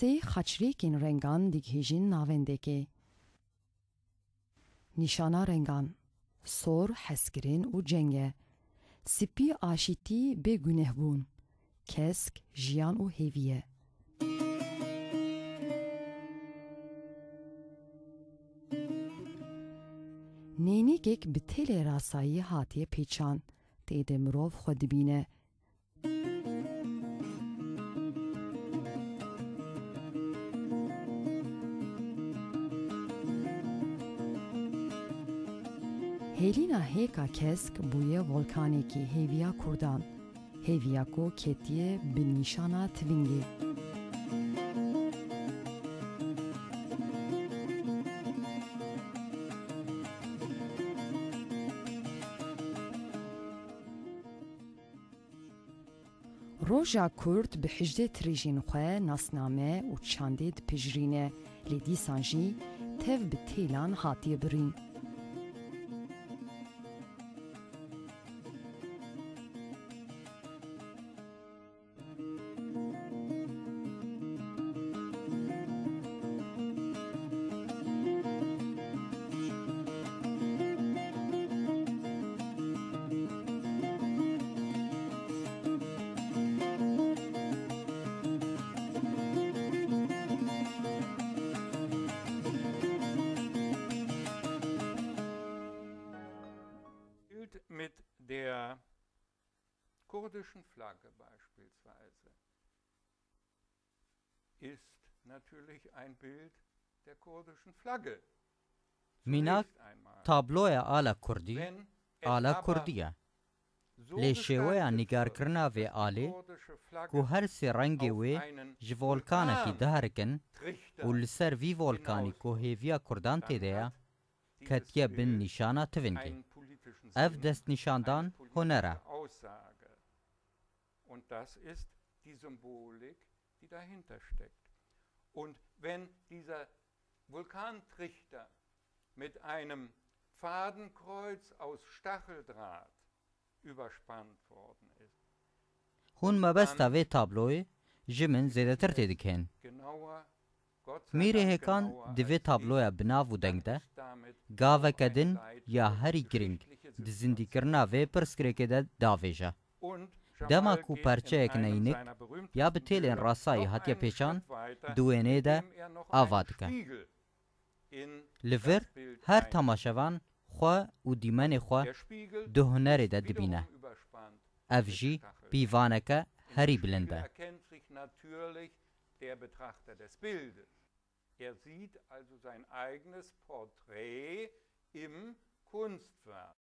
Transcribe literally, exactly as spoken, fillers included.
Sê xaçrêkên rengan digihêjin navendekê. Nîşana rengan: sor, hezkirin û ceng e. Spî aşîtî bê guneh bûn. Kesk, jiyan û hêvî ye. Nênîkek bi têlê rasayî hatiye pêçan, tê de mirov xwe dibîne. Hêlîna hêka kesk bûye volkanekî hêviya kurdan. Hêviya ku ketiye bi nîşana tivingê. Roja Kurd bi hejdeh tirêjên xwe nasname û çandê dipejirîne, lê dîsan jî tev bi têlan hatiye birîn. Bild mit der kurdischen Flagge beispielsweise ist natürlich ein Bild der kurdischen Flagge. Mînak, tabloya ala kurdî, ala kurdî ye. Lê şêweya nîgarkirina vê alê, ku her sê rengê wê ji volkanekî diherikin û li ser vî volkanî ku hêviya kurdan tê de ye, ketiye bin nîşana tivingê. Ev destnîşandan huner e. Und das ist die Symbolik, die dahinter steckt. Und wenn dieser Vulkantrichter mit einem Fadenkreuz aus Stacheldraht überspannt worden ist, Hûn mebesta vê tabloyê ji min zêdetir têdikên. Genauer, Gott sei Mîrê Dank, hêkan genauer di vê als tabloya ich bi nav û deng de, ganz damit gaveke din aufgezeigt, ya herî giring di zindîkirina vê pirsgirêkê de davêje. Dema ku perçeyek neynik ya bi têlên rasayî hatiye pêçan, di wêneyê de ava dike. Li vir her temaşevan xwe û dîmenê xwe di hunerê de dibîne. Ev jî pîvaneke herî bilind e. Er sieht also sein eigenes Porträt im Kunstwerk.